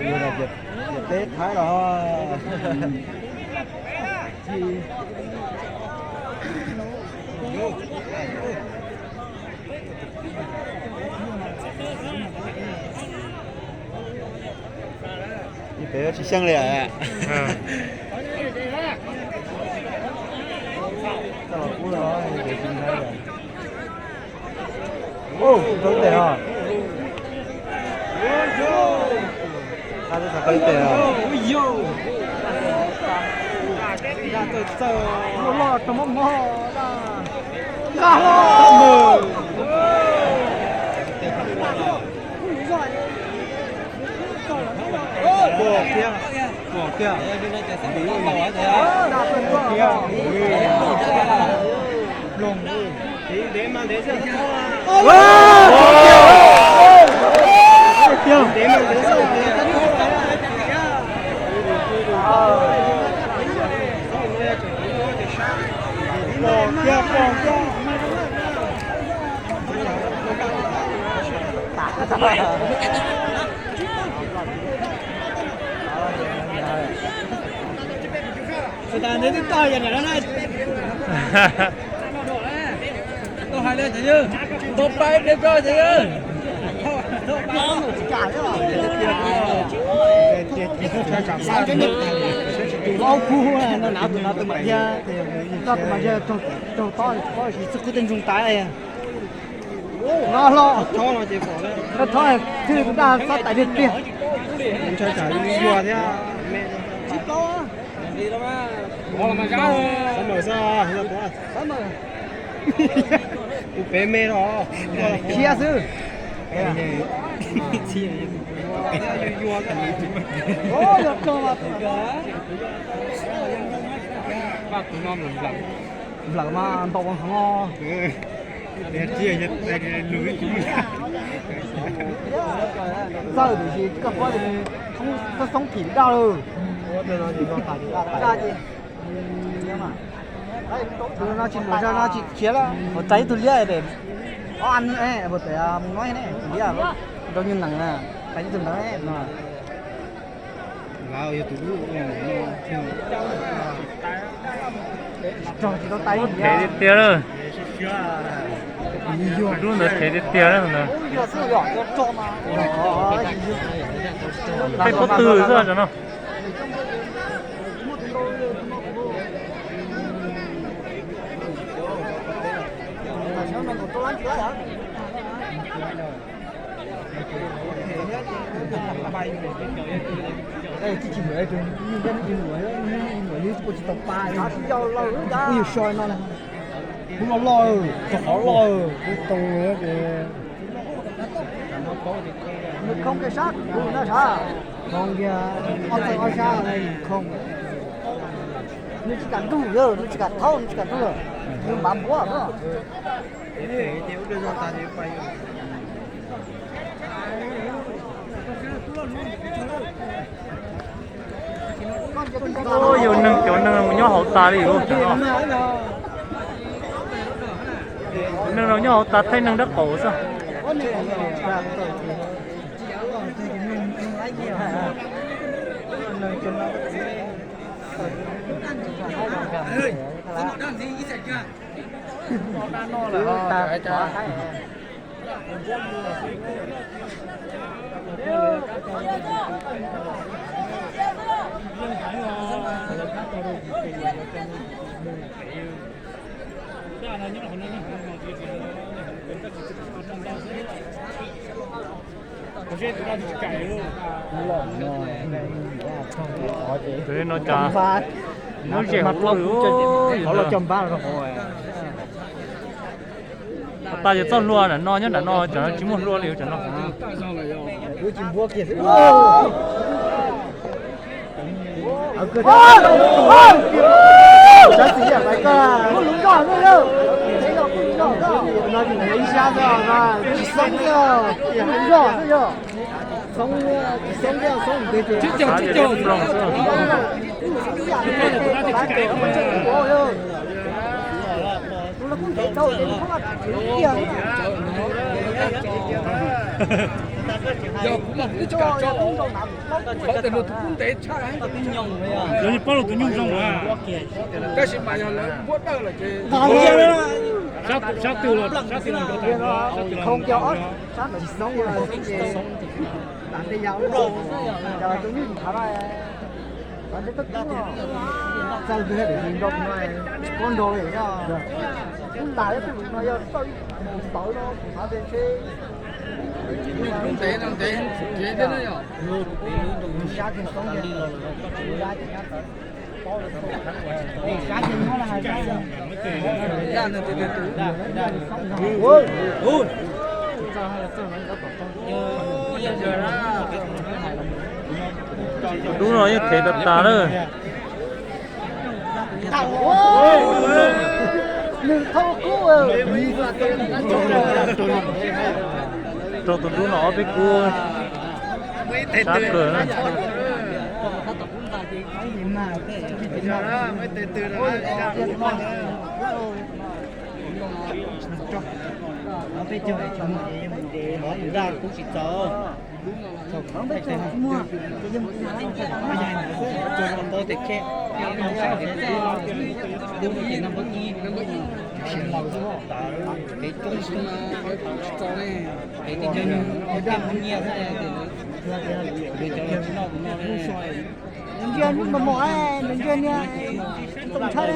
Yog tias, tias teb Thaib los. Ib pem tsis xyeej li. Ub, tau tes os. Tau tes os. Loj loj rau mob mob. Nqa hlo. Pom kiag, pom kiag. Ploog. Ob kub no, nav tus no tus mam thiab, noj tus mas yog raug tob, tsis txawj qhub tej ntsoog tas. No hlo, no thob twb daj xob tais tiag tiag. Kuv pem me no, khiav xwb. Nplawm mas ntaus heev os. Txawj tiam sis koj pom xoob phim daj lawm. Daj ces no tsis lwm zog no tsis khiav lawm. Ua tais ib tug liab pem, ob an pem mus no ne, tus liab nrau nyuag nees na, tais ib tug ntawd no. Lawv yog tus dub no, tsis tau tais them tiag tiag lawm. Dub ntawd them tiag tiag lawm ntawd. Tej pob tw xwb cov no. Kuv tsis muaj, kuv tsis tau pa, kuv yug so no, kuv loj loj, rau qhov loj, kuv tau ces nws khoo kiag sab kuv no sav, khoo kiag ob txoj ob sab khoo. Nws tsis kam nrug, nws tsis kam thaub, nws tsis kam nrug, nws npav npuab no. Yus neeg cov neeg mus nyob hauv tas li os. Neeg no nyob hauv tas thaij neeg dab qaum xwb. Tus no cas lub zem mas qhov los cog npab rau hauv. Tag yog txoj hlua nram no nyob nram no, tam no tsis muaj hlua li tam no. Wb tsis npuab kiag xwb. Sab xis yam pais koj. No ib sab xwb, tsis xoob thiab. Xoob, tsis xoob thiab, xoob ntev ces. Yog kuv mas kuv twb tsis kam tso, qhov tias luag tus kub ntev tshaj. Lawv yeej paub luag tus nyuj zoo mas. Tab sis mas yog lawv npuab dawj lawm ces sab twg los, sab twg los nrov tas, sab twg los nrov tas. Txawj ntawd tsis paub nrog li, tas tus no yog txawj mus tawv no kuv xav tias ntshe ntev no ntev txhum kev thiab na yom. Tus dub no yeej thev tas tas lawm. Nws thauj kub. Rau tus dub no ob peb kub sab kawg na. Peb caug tsis muaj ces yog mus ces tus daj kub tsis txaus. Tau tes khej, dub ces noj npawb ib, sis laus xwb, pem coob xwb. Pem tej cov nyuag cov nyiaj xwb, cov tsis noj kuv noj. Nws ntsia hnub mos mos, nws ntsia niag too tshab.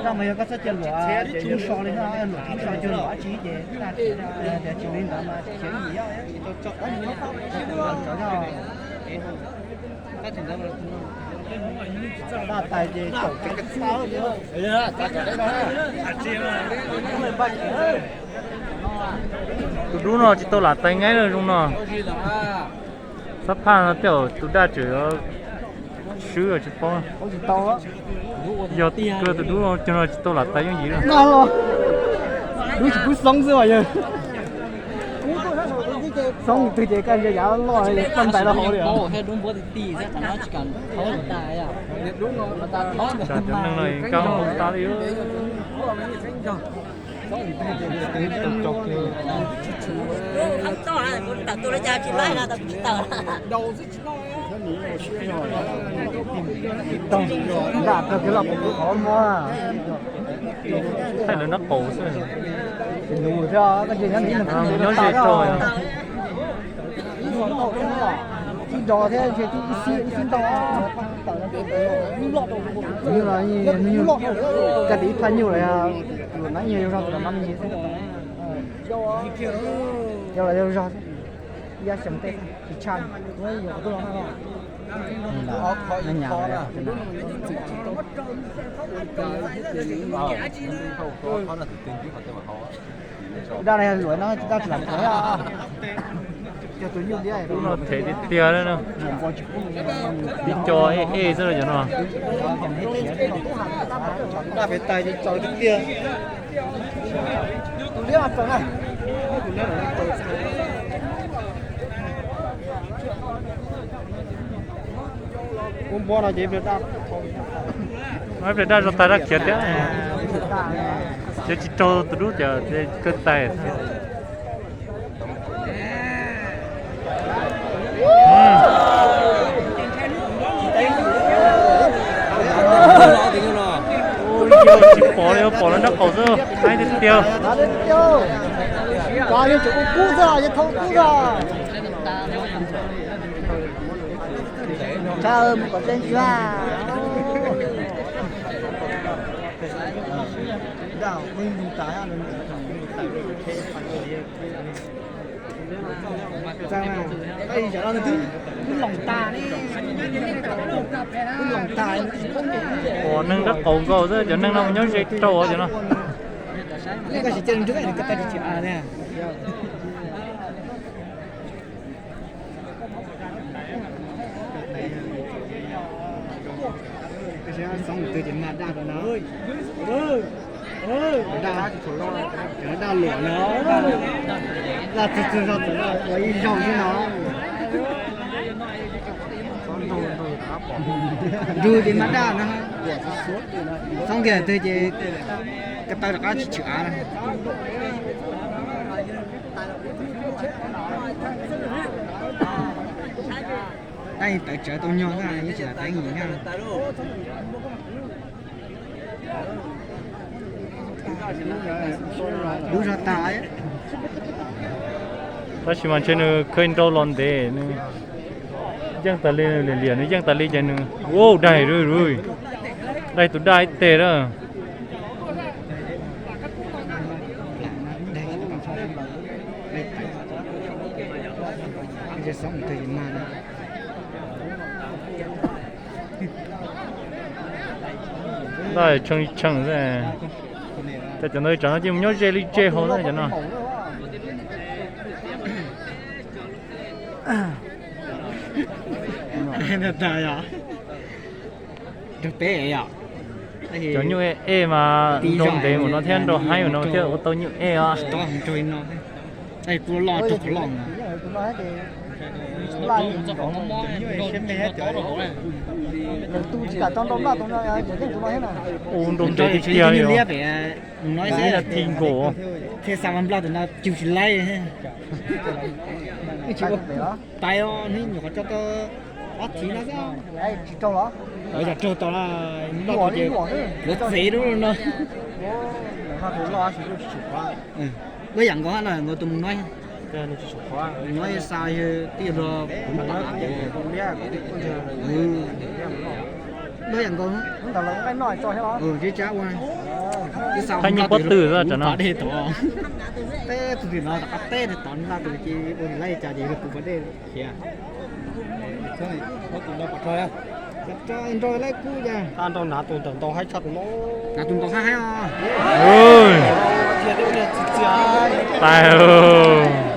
Zaj mas yog koj txhob cia luam tshoob so li no, luam tshoob so cuag luam dab tsi ces tias tsis li ntawd mas khiav ib yam. Daj tais ces caum tsev kawg txhab. Tus dub no tsis tau lam tais nqaij zoo no. Xab phaj no tej zaum tus daj tseem swb tsis paub. Yog kawg tus dub no cog no tsis tau lam tais yooj yim li. Dub tsis pub xoob xwb as yawg. Xoob twg ces kaj ntsia yav loj txaj ntais rau hauv li. Cov neeg no nkauj tas li. Nram tag kiag los kuv qhov muag. Thaij lawv nraub qaum xwb. Nws thiab, nyob ze rau. Ib zos thiab ntshe twb ib xib ib xib ntau. Nyuj los, nyuj, caj tim ib phaj nyuj los yog luam nab nyuag yau zog tus los nab me ntsis xwb. Yau los yau zog xwb, ib yam xyoo tej xwb tsis tshaj. Daj no luam no daj tsis lam tuav. Cog tus nyuj diab no thev tiag tiag li no. Tib co ej ej xwb cov no. Daj pem tais ces tsaus tiag tiag. Ub npuab no ces ib pliag daj zog tas daj khiav thiab. Ces tsis raug tus dub ces kawg tais. Tsis pom li, pom lawv nraub qaum xwb, haib tiag tiag. Loos tas, loos tas. Ua neeg nraub qaum nkaus xwb, cov neeg no mus nyob ze rau cov no. Xob mus twg ces mag daj rau no. Daj, cov daj luam no, daj txog txog zog txawm ua ib zaug xwb no. Nrug ces mag daj no. Xob kiag twg ces ko taw rov qab tsis tshwm av na. Tab tawv tsawv tau nyog na, yeej tsis lam teeb nim na. Dub zog tas. Tab sis mas ntshe nws kheej nrau los ntev, nws yeej tas li, liam liam nws yeej tas li ces nws, ua daig, daig tus daj ib teg lawm. Daj tshee tshee xwb. Cov ntawd tsam no cia mus nyob ze li ze hauv na cov no. Cov nyuj ej mas nrau ntev mus no thiab nrau haib mus no thiab ua tau nyuj ej os. Ua nrau ntev tiag tiag li os. Ib nyuag thib nkaus. Tais os, hnub nyuam qhuav coj tau ob thiv no xwb. Yog raug tau lawm ces lawv txev lub no. Loj yam nkaus no nkaus tus mus no. Mus no xa yog tij laug kuv mus tom av. Loj yam nkaus. Zeb tsab ua tib xa Thaj nyuj pob tw xwb tam no. Peb tus tim no tom qab teb tod nta tus ces ua laib cas ces yog tus pas dej khiav. Nrau laib kub cas. Nrau hnav tus ntawm ntau haib tshaj tus no. Hnav tus ntau haib haib os. Tais.